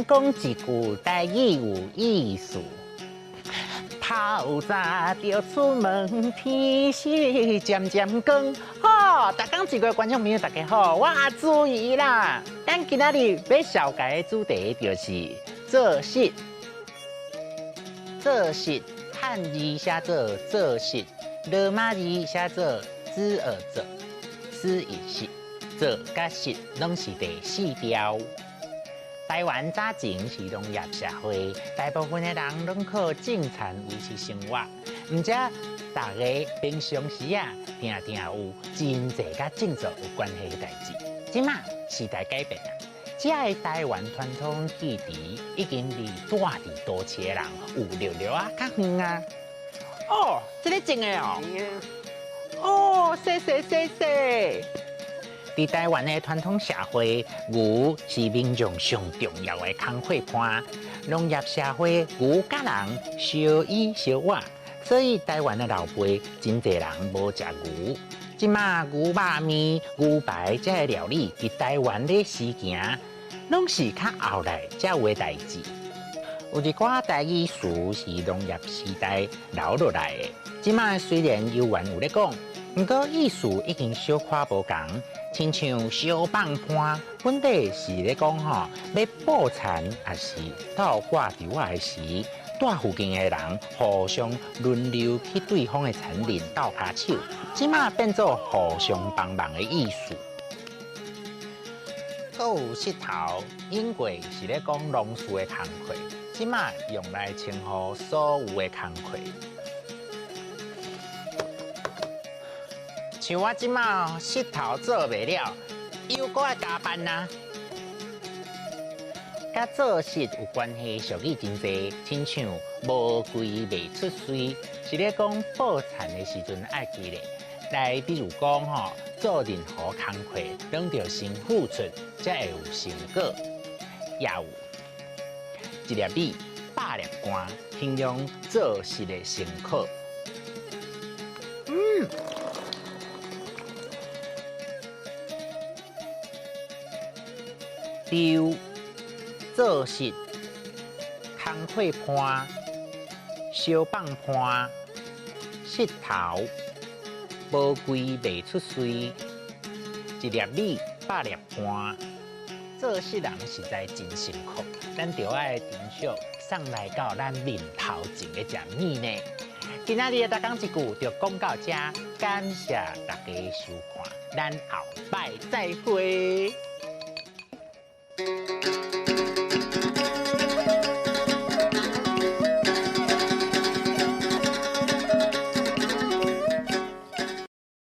講一句台語有意思。透早就出門，天色漸漸光。吼，逐工一句觀眾朋友大家好，我阿朱姨啦。咱今仔日欲紹介的主題就是做穡。做穡漢字寫做做穡，羅馬字寫做知耳者，思一穡，做佮穡攏是第四調。台灣早前是農業社會，大部分的人攏靠種田維持生活。毋過大家平常時啊，定定有真濟佮種作有關係的代誌。這馬時代改變啊，這个台灣傳統技藝已經離住佇都市的人有略略仔較遠啊。哦，這个種的哦。哦，謝謝謝謝。佇台灣的傳統社會，牛是民眾上重要的工課伴。農業社會，牛佮人相依相倚，所以台灣的老輩真濟人無食牛。這馬牛肉麵、牛排這个料理，佇台灣咧時行，攏是較後來才有的代誌。有一寡台語詞是農業時代留落來的，這馬雖然猶原有咧講，毋過意思已經小可無仝。親像相放伴，本底是咧講吼，欲布田抑是倒掛稻仔的時，蹛附近的人互相輪流去對方的田裡鬥跤手，這馬變做互相幫忙的意思。閣有穡頭，以過是咧講農事的工課，這馬用來稱呼所有的工課。像我這馬穡頭做袂了，又閣愛加班啊！佮做穡有關係俗語真濟，親像無規袂出穗，是咧講布田的時陣愛規咧。來，比如講吼，做任何工課，攏著先付出，才會有成果。也有一粒米，百粒汗，形容做穡的辛苦。丟做穡、工課伴、相放伴、穡頭、無規袂出穗、一粒米百粒汗，做穡人實在真辛苦，咱著愛珍惜送來到咱面頭前的這米呢。今仔日的逐工一句就講到這，感謝大家收看，咱後擺再會。